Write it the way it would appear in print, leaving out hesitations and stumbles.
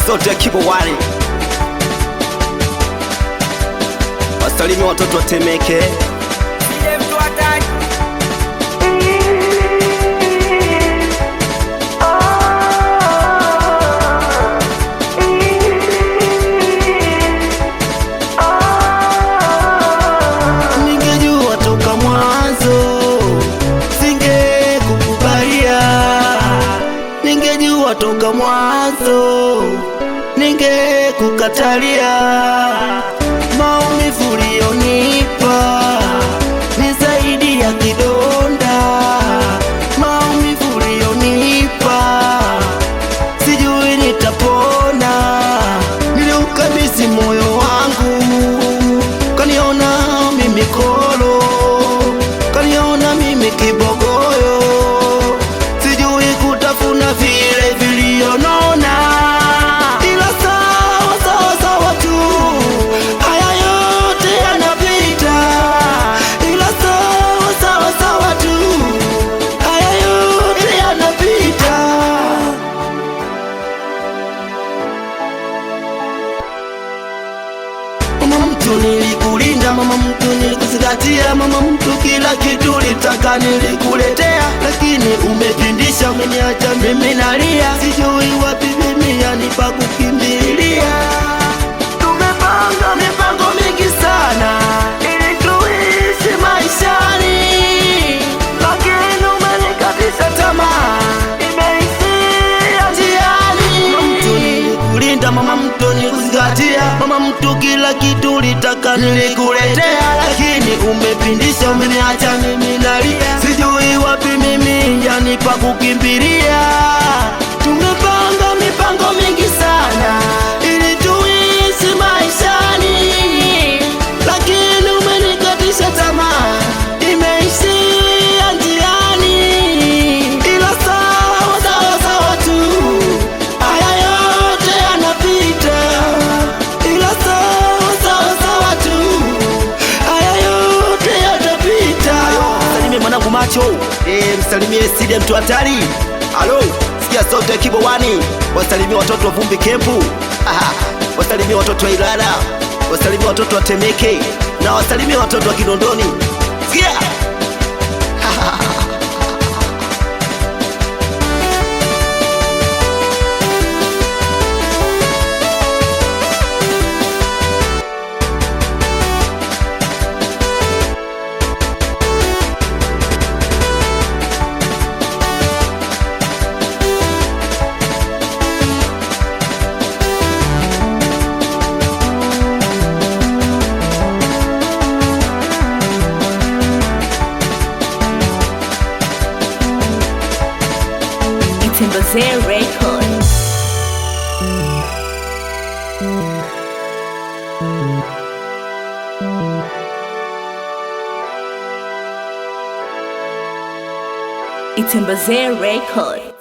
Sauti ya Kibo Wani. Wasalimi watoto wa Temeke. Ningejua toka mwanzo singekukubalia, ningejua toka mwanzo ningekukatalia. Maumivu ulionipa ni zaidi ya kidonda, maumivu ulionipa sijui nitapona. Niliukabidhi moyo wangu, kaniona mimi kolo, kaniona mimi kibogoyo, sijui kutafuna vile vilionona. Ila sawa sawa sawa tu, haya yote yanapita. Ila sawa sawa sawa tu, haya yote yanapita. Mama mtu nilikulinda, mama mtu nilikuzingatia, mama mtu kila kitu ulitaka nilikuletea, lakini umepindisha, umeniacha mimi nalia, sijui wapi mimi yani pa kukimbilia. Tumepanga mipango mingi sana ili tuishi maishani, lakini umenikatisha tamaa, imeishia njiani. Mama mtu nilikulinda, mama mtu nilikuzingatia, mama mtu kila kitu ulitaka nilikuletea, lakini umepindisha, umeniacha mimi nalia, sijui wapi mimi yani pa kukimbilia. Tumepanga mipango mingi sana ili tuishi maishani, lakini umenikatisha tamaa, imeishia njiani. Ila sawa sawa sawa tu, haya yote yanapita. Ila sawa sawa sawa tu, haya yote yatapita. Msalimie mwanangu macho, msalimie Sidi mtu hatari. Halo, sikia sauti ya Kibo Wani. Wasalimie watoto wa Vumbi Kempu. Aha, wasalimie watoto wa Ilala, wasalimie watoto wa Temeke na wasalimie watoto wa Kinondoni. Sikia. Itembeze Record. Itembeze Record.